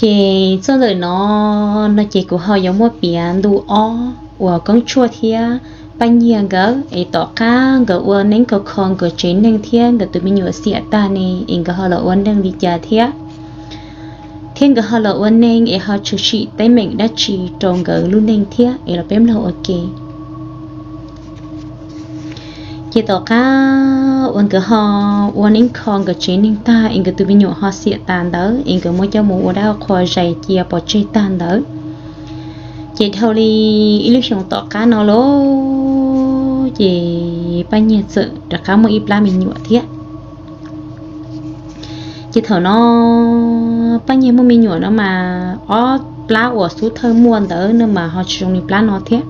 Ces txoj ntawm no, no ces kuv ho yuav muab piav ntu ob uas Koob Tshuaj thiab Paj Nyiag nkawd es tom qab nkawd ua neeb kho kho nkawd tsev neeg thiab nkawd tus me nyuam xiam tag ne es nkawd ho los ua neeg li cas thiab, thiab nkawd ho los ua neeg es ho tshwm sim teeb meem dab tsi rau nkawd lub neej thiab es los peb mloog ua ke. Ces tom qab uas nkawd ho ua neeb kho nkawd tsev neeg tag es nkawd tus me nyuam ho xiam tas ntawd es nkawd muab coj mus ua dab qhua zais cia pov tseg tag ntawd, ces dhau li ib lub xyoos tom qab no lauj, ces Paj Nyiag txawm rov qab muaj ib plab me nyuam thiab. Ces thaum no Paj Nyiag muaj me nyuam no mas ob plab uas xub thawj muaj ntawd no mas ho tsis zoo li plab no thiab.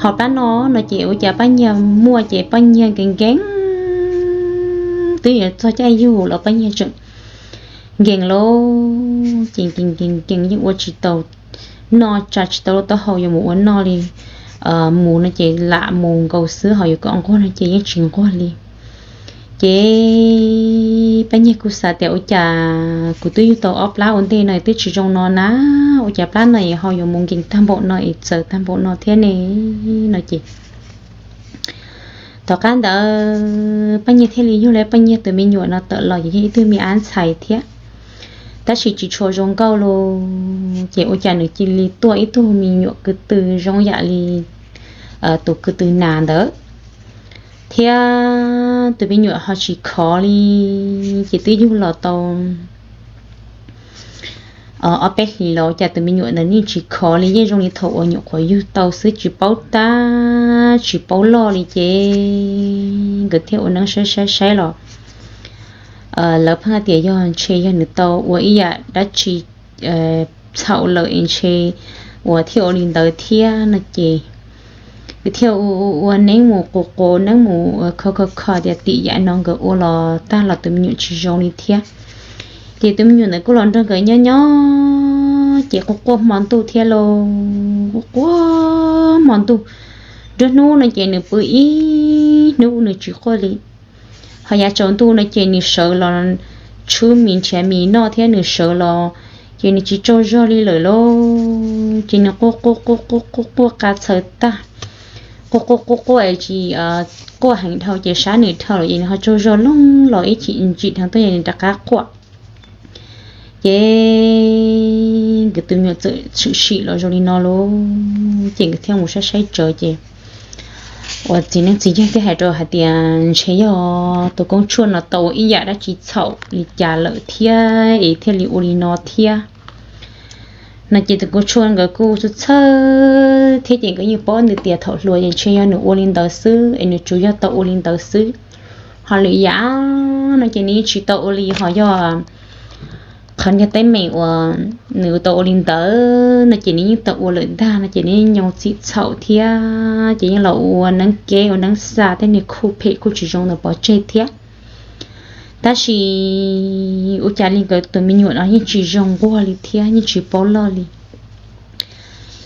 Ho plab no, no ces ua cas Paj Nyiag muaj ces Paj Nyiag nkees nkees, twb yuav txog caij yug los Paj Nyiag tseem nkees lauj, ces nkees nkees nkees yeej ua tsis tau, noj tsa tsis tau lub taub hau yuav mus ua noj li, mus no ces lam mus nkaus xwb, ho yuav kom nquag no ces yeej tsis nquag li. Ces Paj Nyiag kuj xav tias ua cas kuv twb yug tau ob plab ua ntej no twb tsis zoo no na, ua cas plab no es ho yuav mus nkees tag npaum no es txawv tag npaum no thiab ne, no ces tom qab ntawd Paj Nyiag thiaj li yug li Paj Nyiag tus me nyuam no tawm los ces yog ib tug me ab ntxhais thiab, tab sis tsis tshua zoo nkauj li, ces ua cas nws cia li tuaj ib tug me nyuam kwv tw zoo yam li tus kwv tw nas ntawd, thiab tus me nyuam ho tsis khov li, ces twb yug los tau ob peb hlis los cas tus me nyuam ntawd yeej tsis khov li, yeej zoo li thaum uas nyuam qhuav yug tau xwb, tsis paub tab tsis paub loj li. Ces nkawd thiaj ua neeb saib saib saib los lawv pheej tias yog ntshe yog nws tau ua ib yam dab tsi txhaum lawm es ntshe uas thiaj ua li ntawd thiab no ces nkawd thiaj ua neeb mus qus qus neeb mus kho kho kho tias tim yam no nkawd ua los tag los tus me nyuam tsis zoo li thiab. Ces tus me nyuam ntawd kuj los nrog nkawd nyob nyob ces quaj quaj hmo ntuj thiab lauj, quaj quaj hmo ntuj. Nruab hnub no ces nws pw ib hnub nws tsis quaj li. Ho yav tsaus ntuj no ces nws sawv los tshwb mis nrhiav mis noj thiab nws sawv los ces nws tsis tsaug zog li lawm lauj. Ces nws quaj quaj quaj quaj quaj quaj qa txhaws tag, quaj quaj quaj quaj es tsis quaj heev dhau ces sab nws dhau lawm ces nws ho tsaug zog loog los ib chim ntsim dheev tuaj ces nws rov qab quaj. Ces nkawd tus me nyuam txawm tshwm sim los zoo li no lauj, ces nkawd thiaj mus saib saib tsawv ces uas txiv neeb txiv yaig thiaj hais rau hais tias ntshe yog tus Koob Tshuaj no tau ua ib yam dab tsi txhaum li cas lawm thiab es thiaj li ua li no thiab. No ces tus Koob Tshuaj nkawd kuj txhawj txhawj thiab ces nkawd yeej paub ntws tias thaum hluas ces ntshe yog nws ua li ntawd xwb es nws tsuas yog tau ua li ntawd xwb. Ho lwm yam no ces nws yeej tsis tau ua li, ho yog qhov niag teeb meem uas nws tau ua li ntawd no ces nws yeej tau ua lawm ntag no ces nws yeej nyoo txim txhaum thiab ces yeej los ua neeb keb ua neeb xa tej niag khuj phem kuj tsis zoo ntawd pov tseg thiab. Tab sis ua cas li nkawd tus me nyuam no yeej tsis zoo nquag li thiab yeej tsis paub loj li.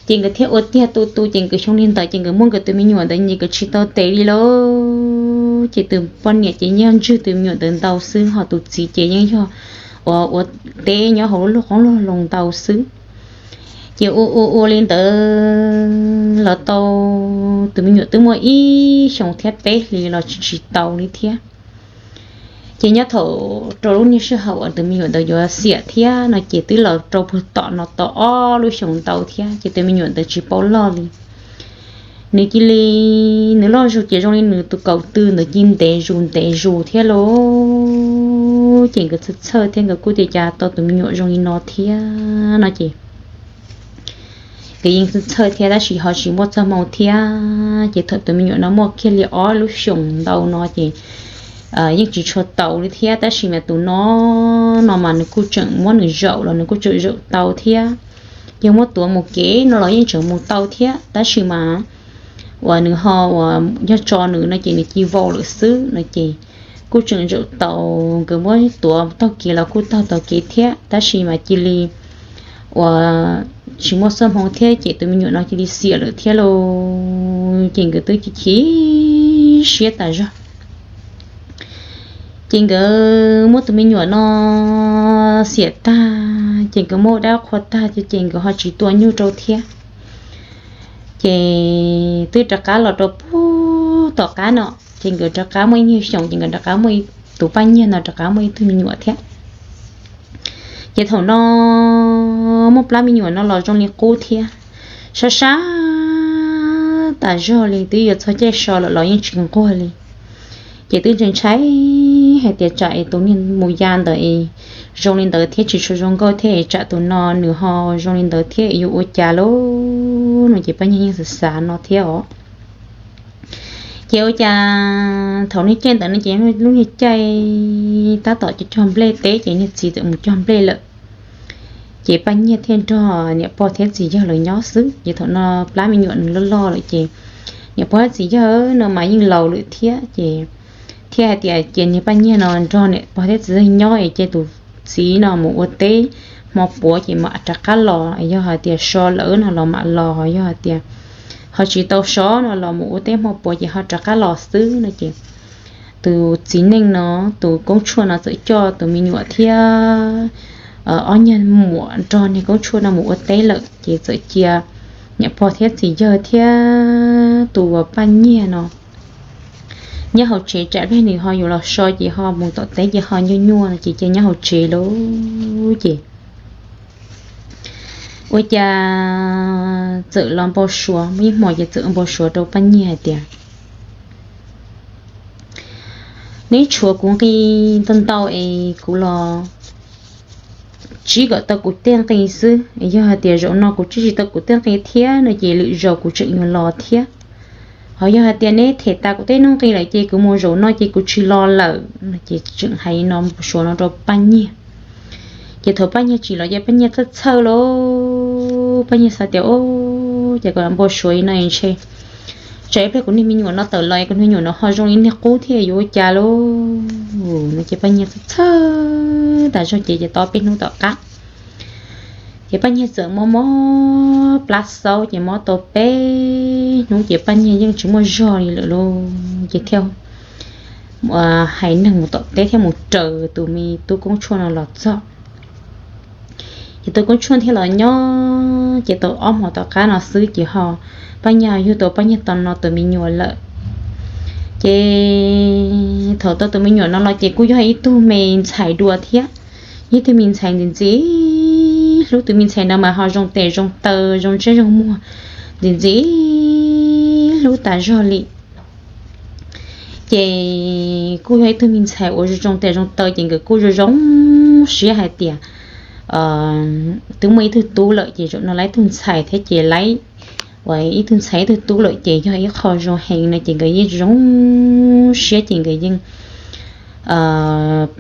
Ces nkawd thiaj ua tiag tu tu ces nkawd xyoo li ntawd ces nkawd muab nkawd tus me nyuam ntawd nyias nkawd tsis tau tes li lauj. Ces tus poj niam ces yeej yog ntswg tus me nyuam ntawd ntau xwb, ho tus txiv ces yeej yog ua ua teb nyob hauv lub qoob lub loo ntau xwb. Ces ua ua ua li ntawd los tau tus me nyuam twb muaj ib xyoos thiab peb hlis los tsis tau li thiab. Ces nyob thaum rau lub niag sij hawm uas tus me nyuam ntawd yuav xiam thiab no ces twb los rau puag tom no tau ob lub xyoos ntau thiab ces tus me nyuam ntawd tsis paub loj li. Nws cia li, nws loj zus ces zoo li nws tus kaum tw ntawd cia li ntev zus ntev zus thiab lauj. Ces nkawd txhawj txhawj thiab nkawd kuj tias cas tau tus me nyuam zoo li no thiab no ces nkawd yeej txhawj txhawj thiab tab sis ho tsis muaj txoj hmoo thiab. Ces thaum tus me nyuam no muaj kiag li ob lub xyoos ntau no ces yeej tsis tshua tau li thiab tab sis mas tus no, no mas nws kuj tseem muab nws zaum los nws kuj tseem zaum tau thiab. Yog muab tuav mus kev no los yeej tseem mus tau thiab tab sis mas uas nws ho uas yog tso nws no ces nws cia vau lawm xwb no ces kuj tseem zaum tau, nkawd muab tuav taug kev los kuj taug tau kev thiab tab sis mas cia li uas tsis muaj txoj hmoo thiab ces tus me nyuam no cia li xiam lawm thiab lauj. Ces nkawd twb chim chim siab tas zog. Ces nkawd muab tus me nyuam no xiam tag, ces nkawd muab ua dab qhua tag ces nkawd ho tsis tua nyuj rau thiab. Ces twb rov qab los rau puag tom qab no, ces nkawd rov qab muaj ib nyuag xyoos ces nkawd rov qab muaj ib, tus Paj Nyiag no rov qab muaj ib tug me nyuam thiab. Ces thaum no muaj plab me nyuam no los zoo li qub thiab, sab sab tas zog li, twb yuav txog caij so lawm los yeej tsis nquag li. Ces twb ntshai ntshai hais tias tsam es tus niag mus ya ntawd es zoo li ntawd thiab tsis tshua zoo nkauj thiab es tsam tus no nws ho zoo li ntawd thiab es yuav ua cas lauj no ces Paj Nyiag yeej xav xav no thiab os. Ces ua cas thaum niag caij ntawd no ces lub niag caij tab tom cog nplej teb ces niag txiv txawm mus cog nplej lawm. Ces Paj Nyiag thiaj nrog niam pog thiab txiv yawg lawv nyob xwb. Ces thaum no plab me nyuam nws loj loj lawm ces niam pog thiab txiv yawg no mas yeej laus lawm thiab ces thiaj hais tias cia niag Paj Nyiag no nrog niam pog thiab txiv yawg nyob es cia tus txiv no mus ua teb hmo puav ces mam rov qab los, yog hais tias so lawm no los mam los, yog hais tias ho tsis tau so no los mus ua teb hmo puav ces ho rov qab los xwb no ces tus txiv neej no, tus Koob Tshuaj no txawm coj tus me nyuam thiab ob niag muam nrog niag Koob Tshuaj no mus ua teb lawm ces txawm cia niam pog thiab txiv yawg thiab tus uas Paj Nyiag no nyob hauv tsev tsam pliag nws ho yuav los so ces ho mus tom teb ces ho nyuaj nyuaj no ces cia nyob hauv tsev lauj. Ces ua cas txawm los npau suav, muaj ib hmo ces txawm npau suav rau Paj Nyiag hais tias neb tshuav kuv nqi ntau ntau es kuv los tsib kom tau kuv tej nqi xwb. Yog hais tias zaum no kuv tsib tsis tau kuv tej nqi thiab no ces lwm zaus kuv tseem yuav los thiab. Ho yog hais tias neb them tas kuv tej hnub nqi lawm ces kuv mus zaum no ces kuv tsis los lawm no ces tseem hais no npau suav no rau Paj Nyiag. Ces thaum Paj Nyiag tsim los ces Paj Nyiag txhawj txhawj lauj, Paj Nyiag xav tias o, ces kom npau suav li no ntshe tsam ib pliag kuv niag me nyuam no tawm los es kuv niag me nyuam no ho zoo li niag qub thiab yuav ua cas lauj no ces Paj Nyiag txhawj txhawj tas zog ces ces tau peb hnub tom qab ces Paj Nyiag txawm mob mob plab xaub ces mob tau peb hnub ces Paj Nyiag yeej tsis muaj zog li lawm lauj ces thiaj hais neeg mus tom teb thiab mus raws tus me tub Koob Tshuaj no los txog. Ces tus Koob Tshuaj thiaj los nyob ces tau ob hmo tom qab no xwb ces ho Paj Nyiag yug tau Paj Nyiag tos no tus me nyuam lawm. Ces thaum tau tus me nyuam no los ces kuj yog ib tug me ntxhais dua thiab, ib tug me ntxhais ntxim ntxim hlub, tus me ntxhais no mas ho zoo tes zoo taw zoo ntsej zoo muag ntxim ntxim hlub tas zog li. Ces kuj yog ib tug me ntxhais uas zoo zoo tes zoo taw ces nkawd kuj zoo zoo siab hais tias twb muaj ib tug tub lawm ces zaum no lawv ib tug ntxhais thiab ces lawv uas ib tug ntxhais ib tug tub lawm ces yog ib qho zoo heev no ces nkawd yeej zoo siab ces nkawd yeej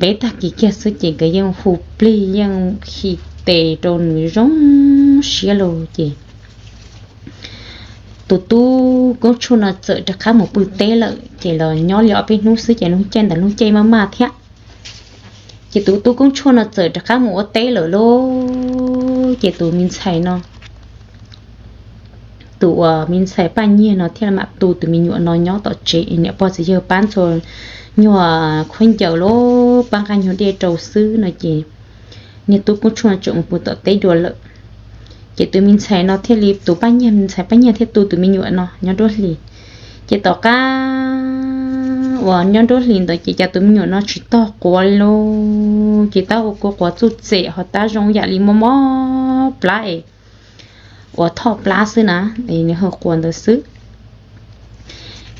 peb tag kis kiag xwb ces nkawd yeej hu plig yeej khi tes rau nws zoo siab lauj ces tus tub Koob Tshuaj no txawm rov qab mus pw teb lawm ces los nyob li ob peb hnub xwb ces lub caij ntawd lub caij maj maj thiab. Ces tus tub Koob Tshuaj no txawm rov qab mus ua teb lawm lauj ces tus me ntxhais no, tus uas me ntxhais Paj Nyiag no thiaj mam tu tus me nyuam no nyob tom tsev, niam pog txiv yawg pab ntxhua nyuag khaub ncaws los pab nqa nyuag dej rau xwb no ces niag tub Koob Tshuaj no tseem mus pw tom teb dua lawm. Ces tus me ntxhais no thiaj li, tus Paj Nyiag, me ntxhais Paj Nyiag thiaj tu tus me nyuam no nyob nruab hlis. Ces tom qab uas nyob nruab hlis ntawd ces cas tus me nyuam no tsis tog quav li lauj, ces tab ua kua quav txuj txem ho tab zoo yam li mob mob plab es uas thoj plab xwb na, es nws ho quav ntawd xwb.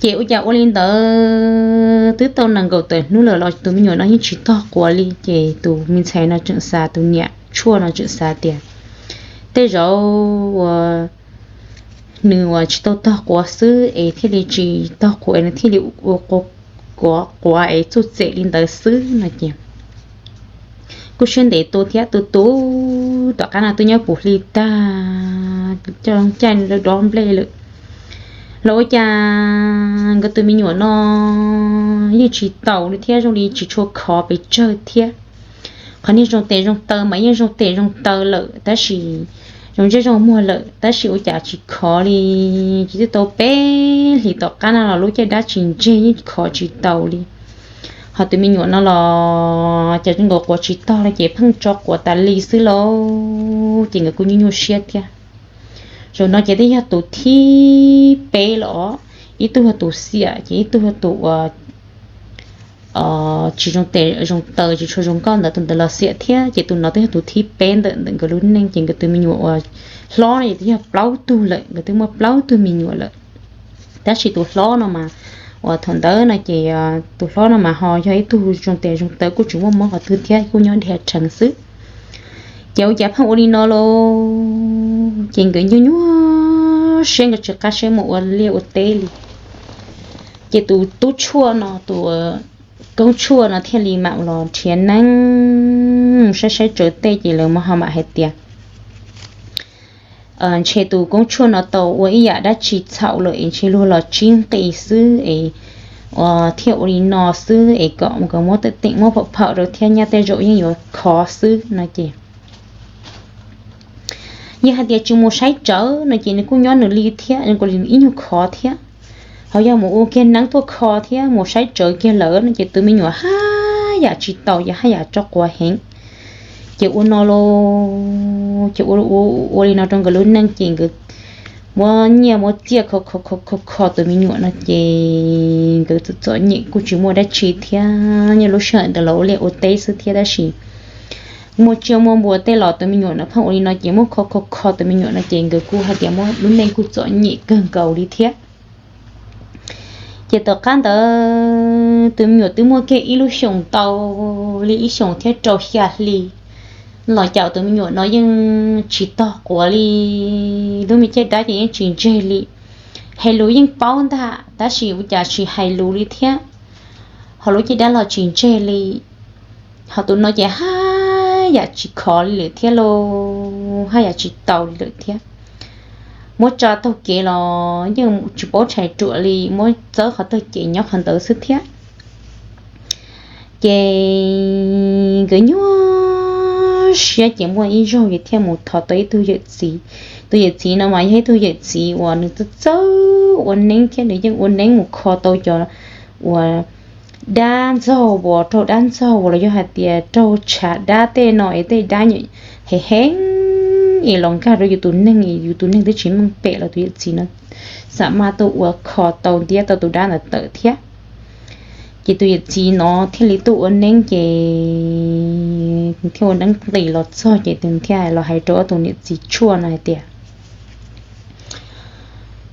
Ces ua cas ua li ntawd twb tau nees nkaum tawm hnub lawm los tus me nyuam no yeej tsis tog quav li, ces tus me ntxhais no tseem xav, tus niam Tshuaj no tseem xav tias tej zaum uas nws uas tsis tau tog quav xwb es thiaj li tsis tog quav es nws thiaj li ua quav es txuj txem li ntawd xwb no ces kuj siab ntev tu thiab, tu tu tom qab no twb nyob puv hli tag, coj caij dob nplej lawm los ua cas nkawd tus me nyuam no yeej tsis taus li thiab, zoo li tsis tshua khov pes tsawg thiab. Qhov niag zoo tes zoo taw mas yeej zoo tes zoo taw lawm tab sis, zoo ntsej zoo muag lawm tab sis ua cas tsis khov li. Ces twb tau peb hlis tom qab no los lub caij dab tsis ntseg yeej khov tsis taus li. Ho tus me nyuam no los cas zoo nkaus quav tsis tog li ces pheej tso quav tas li xwb lauj, ces nkawd kuj nyuaj nyuaj siab thiab. Zaum no ces twb yog tus thib peb los, ib tug yog tus xiam ces ib tug yog tus uas tsis zoo tes zoo taw tsis tshua zoo nkauj ntawd, tus ntawd los xiam thiab, ces tus no twb yog tus thib peb ntawm ntawm nkawd lub neej, ces nkawd tus me nyuam uas hlob no ces twb yog plaub tug lawm, nkawd twb muaj plaub tug me nyuam lawm. Tab sis tus hlob no mas, uas thaum ntawd no ces tus hlob no mas ho yog ib tug zoo tes zoo taw kuj tsis muaj mob qhov twg thiab, kuj nyob dhia rheev xwb. Ces ua cas pheej ua li no lauj, ces nkawd nyuaj nyuaj siab nkawd tsis qab siab mus ua liaj ua teb li. Ces tus tub tshuaj no, tus koob tshuaj no thiaj li mam los nrhiav neeb saib saib tsawv tej, ces lawv ho mam hais tias ntshe tus koob tshuaj no tau ua ib yam dab tsi txhaum lawm es ntshe luag los tsib nqi xwb es thiaj ua li no xwb es kom nkawd muab teem muab phom phom rau thiab, nyaj tej zaum yeej yuav khov xwb no ces yog hais tias tsis mus saib tsawv no ces nws kuj nyob nws li thiab, nkaus li nws ib nyuag khov thiab. Ho yog mus ua kiag neeb tuaj kho thiab mus saib tsawv kiag lawm no ces tus me nyuam haj yam tsis tau, yog haj yam tso quav heev. Ces ua no lauj, ces ua li no rau nkawd lub neej ces nkawd muab nyiaj muab txiaj kho kho kho kho tus me nyuam no ces nkawd txom txom nyem kuj tsis muaj dab tsi thiab, nyob lub sij hawm ntawd los ua liaj ua teb xwb thiab, tab sis muaj tsiaj muaj npua tej los tus me nyuam no pheej ua li no ces muab kho kho kho tus me nyuam no ces nkawd kuj hais tias muaj lub neej kuj txom nyem kawg nkaus li thiab. Ces tom qab ntawd tus me nyuam twb muaj kiag ib lub xyoos ntau li ib xyoos thiab rau xya hli los cas tus me nyuam no yeej tsis tog quav li, lub me caj dab ces yeej tsis ntseg li. Hais lus yeej paub ntag tab sis ua cas tsis hais lus li thiab, ho lub caj dab los tsis ntseg li. Ho tus no ces haj yam tsis khov li lawm thiab lauj, haj yam tsis tau li lawm thiab. Muab tso taug kev los yeej tsis paub tshais ruam li, muab txawb qhov taug kev nyob qhov ntawd xwb thiab. Ces nkawd nyuaj siab ces muaj ib zaug ces thiaj mus thov tau ib tug yawm txiv. Tus yawm txiv no mas yog ib tug yawm txiv uas nws txawj txawj ua neeb thiab nws yeej ua neeb mus kho tau cov uas dab ntxaug uas raug dab ntxaug uas los yog hais tias raug tshav dab tej no es tej dab heev heev es los nkag rau yus tus neeg, yus tus neeg twb tsis meej pem los tus yawm txiv no xam maj tuaj ua kho tau ntiab tau tus dab ntawd tawm thiab. Ces tus yawm txiv no thiaj li tuaj ua neeb ces thiaj ua neeb nqis los txog ces tus thiaj los hais rau ob tus niam txiv tshuaj no hais tias,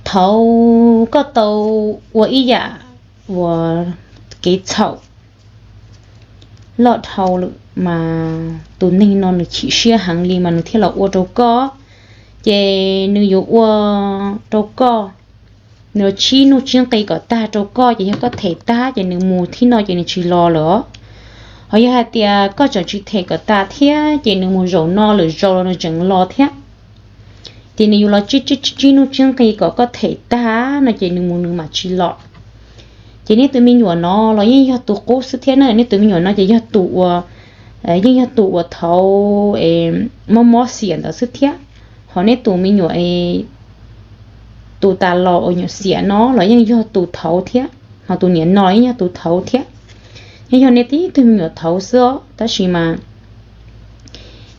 thaum koj tau ua ib yam uas kev txhaum loj dhau lawm mas tus neeg no nws chim siab heev li mas nws thiaj los ua rau koj. Ces nws yuav ua rau koj, nws yuav tsib nuj tsib nqi kom tag rau koj, ces yog koj them tag ces nws mus thib no ces nws tsis los lawm. Ho yog hais tias koj tseem tsis them kom tas thiab ces nws mus zaum no lawm zaus los nws tseem los thiab. Ces nws yuav los tsib tsib tsib nuj tsib nqi kom koj them tag no ces nws mus nws mam tsis los. Ces neb tus me nyuam no los yeej yog tus qub xwb thiab na, neb tus me nyuam no ces yog tus uas, yeej yog tus uas thaum mob mob xiam ntawd xwb thiab. Ho neb tus me nyuam tus tas los uas nyuam xiam no los yeej yog tus thaud thiab, ho tus niam no yeej yog tus thaud thiab. Yeej yog neb tib tug me nyuam thaud xwb os, tab sis mas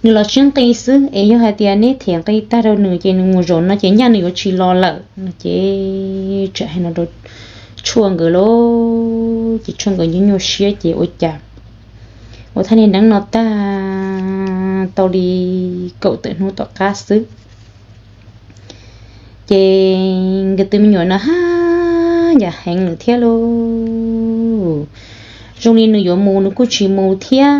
nws los tsib nqi xwb es yog hais tias neb them nqi tag rau nws ces nws mus zaum no ces nyaj nws yuav tsis los lawm no ces tseem hais no rau tshuaj nkawd lauj. Ces tshuaj nkawd nyuaj nyuaj siab ces ua cas ua thaj niag neeb no tag tau li kaum tawm hnub tom qab xwb ces nkawd tus me nyuam no haj yam heev lawm thiab lauj. Zoo li nws yuav mus nws kuj tsis mus thiab,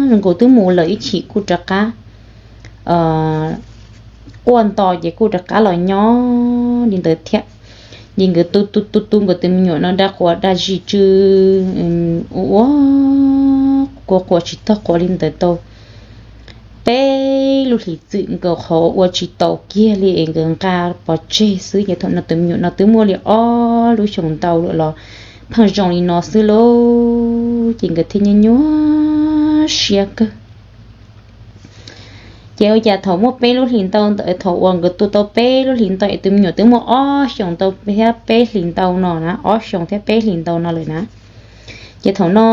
zoo nkaus twb mus lawm ib chim kuj rov qab quaj nto ces kuj rov qab los nyob li ntawd thiab. Ces nkawd tu tu tu tu nkawd tus me nyuam no da quav da zis tsw ua ua quav quav tsis tog quav li ntawd tau peb lub hlis txwm nkaus qhov ua tsis tau kiag li es nkawd nqa pov tseg xwb. Ces thaum no tus me nyuam no twb muaj li ob lub xyoos ntau lawm los pheej zoo li no xwb lauj, ces nkawd thiaj nyuaj nyuaj siab kawg. Ces ua cas thaum muaj peb lub hlis ntau ntawd, thaum uas nkawd tu tau peb lub hlis ntau es tus me nyuam twb muaj ob xyoos ntau thiab peb hlis ntau no na, ob xyoos thiab peb hlis ntau no lawm na, Ces thaum no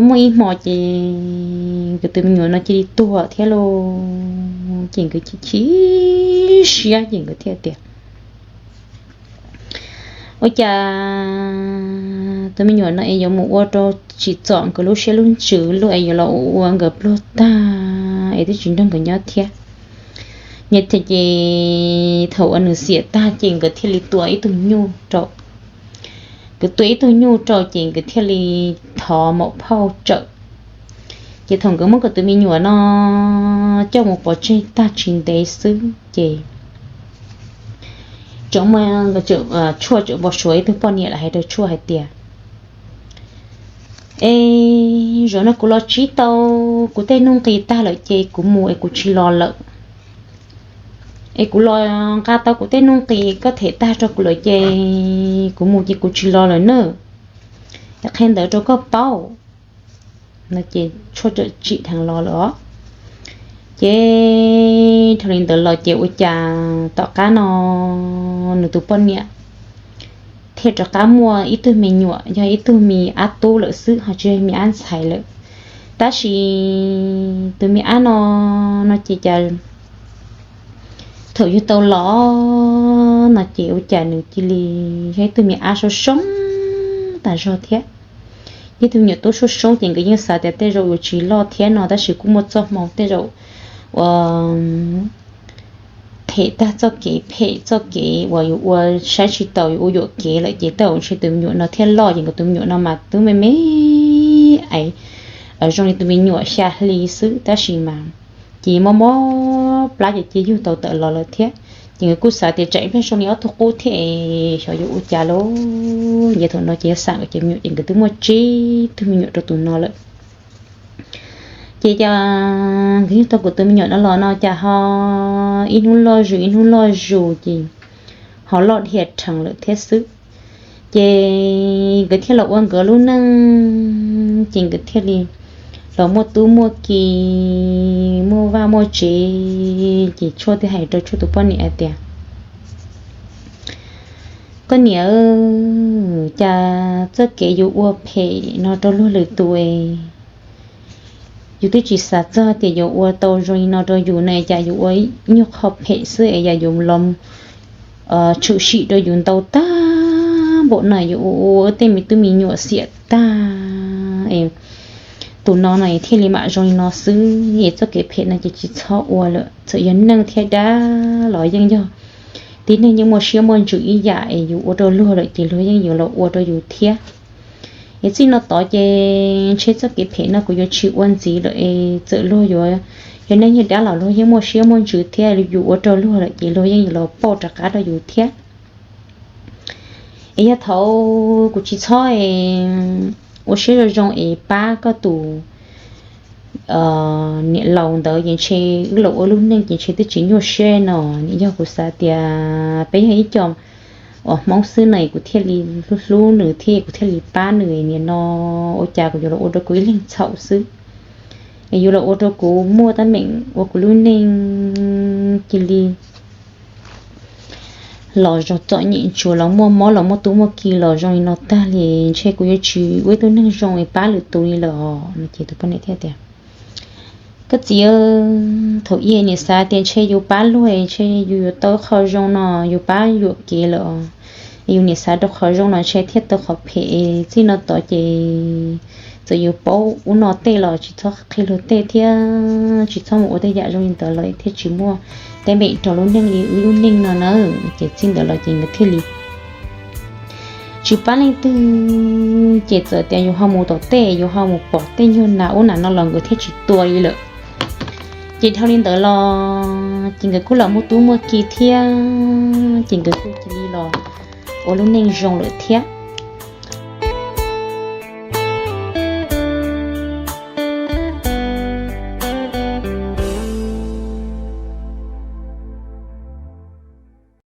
muaj ib hmo ces nkawd tus me nyuam no cia li tuag thiab lauj. Ces nkawd chim chim siab ces nkawd thiaj tias, ua cas tus me nyuam no es yuav mus ua rau tsim txom nkawd lub siab lub ntsws luaj es yuav los ua nkawd pluag tag es twb tsis nrog nkawd nyob thiab. Nyias thiaj ces thaum uas nws xiam tag ces nkawd thiaj li tua ib tug nyuj rau. Nkawd tua ib tug nyuj rau ces nkawd thiaj li thov maum phauj tsawm. Ces thaum nkawd muab nkawd tus me nyuam no coj mus pov tseg tag tsis ntev xwb ces tseem muaj, Tshuaj tseem npau suav ib tug poj niam lawm hais rau Tshuaj hais tias, es zaum no kuv los tsib tau kuv tej nuj nqis tag lawm ces kuv mus es kuv tsis los lawm. Es kuv los nqa tau kuv tej nuj nqis koj them tag rau kuv lawm ces kuv mus ces kuv tsis los lawm nawb. Qhia ntawd rau koj paub. No ces Tshuaj txawm tsim dheev los lawm os. Ces dhau li ntawd los ces ua cas tom qab no nws tus poj niam thiaj rov qab muaj ib tug me nyuam, yog ib tug me ab tub lawm xwb ho tsis yog me ab ntxhais lawm. Tab sis tus me ab no, no ces cas thaum yug tau los no ces ua cas nws cia li yog ib tug me ab soob soob tas zog thiab. Ib tug me nyuam tub soob soob ces nkawd yeej xav tias tej zaum yuav tsis loj thiab no, tab sis kuj muaj txoj hmoo tej zaum ua them tag txoj kev phem txoj kev uas yuav ua saib tsis taus yuav ua yuam kev lawm ces tej zaum ntshe tus me nyuam no thiaj loj ces nkawd tus me nyuam no mas twb me me aiv, zoo li tus me nyuam xya hli xwb tab sis mas ces mob mob plab ces cia yug tau tawm los lawm thiab. Ces nkawd kuj xav tias tsam ib pliag zoo li ob tug qub thiab es xyov yuav ua cas lauj. Ces thaum no ces yog xam nkawd cov me nyuam ces nkawd twb muaj tsib tug me nyuam rau tus no lawm. Ces cas nkawd yug tau kuv tus me nyuam no los no cas ho ib hnub loj zus ib hnub loj zus ces ho loj dhia rhees lawm thiab xwb. Ces nkawd thiaj los ua nkawd lub neej ces nkawd thiaj li los muaj tub muaj ki, muaj vaj muaj tsev. Ces Tshuaj thiaj hais rau Tshuaj tus poj niam hais tias, koj niam, cas txoj kev yus ua phem no rau luag lwm tus es yus twb tsis xav txog tias yuav ua tau zoo li no rau yus na, cas yus ua nyuag qho phem xwb es yam yus los tshwm sim rau yus ntau tag npaum no, yus ua tej me tub me nyuam xiam tag es tus no no thiaj li mam zoo li no xwb es txoj kev phem no ces tsis txhob ua lawm. Txawm yog neeg thiab dab los yeej yog tib neeg, yeej muaj siab muaj ntsws ib yam es yus ua rau luag lawm ces luag yeej yuav los ua rau yus thiab. Es txij no tod ces ntshe txoj kev phem no kuv yuav tsis ua ntxiv lawm es txawm luag yuav yog neeg yog dab los luag yeej muaj siab muaj ntsws thiab, yus ua rau luag lawm ces luag yeej yuav los pauj rov qab rau yus thiab. Es yog thaum kuv tsis txhob ua siab zoo zoo es pab koj tus niam laus ntawd ces ntshe wb los ua lub neej ces ntshe twb tsis nyuaj siab no. Nim yog kuv xav tias peb yog ib co uas Hmoob xwb no es kuv thiaj li hlub hlub nws thiab kuv thiaj li pab nws. Nim no ua cas kuv yuav los ua rau kuv ib leeg txhaum xwb, es yuav los ua rau kuv muaj teeb meem ua kuv lub neej cia li los zog txom nyem ntsuav los muaj mob los muaj tub muaj ki los zoo li no tag li, ntshe kuv yuav tsis ua ib tug neeg zoo es pab lwm tus li lawm os. No ces tus poj niam thiaj tias, koj txiv, thaum ub niam xav tias ntshe yus pab luag ntshe yus yuav tau qhov zoo no, yus pab yuam kev lawm os. Yus niam xav rau qhov zoo no ntshe thiaj tau qhov phem. Txij no tod ces txawm yus paub ub no tej los tsis txhob qhia luag tej thiab tsis txhob mus ua tej yam zoo li ntawd los thiaj tsis muaj teeb meem rau lub neej li wb lub neej no na. Ces txij ntawd los ces nkawd thiaj li tsis pab leej twg. Ces txawm tias yus ho mus tom tej, yus ho mus pom tej nyuag nas ub nas no los nkawd thiaj tsis tua li lawm. Ces dhau li ntawd los ces nkawd kuj los muaj tub muaj ki thiab, ces nkawd kuj cia li los ua lub neej zoo lawm thiab.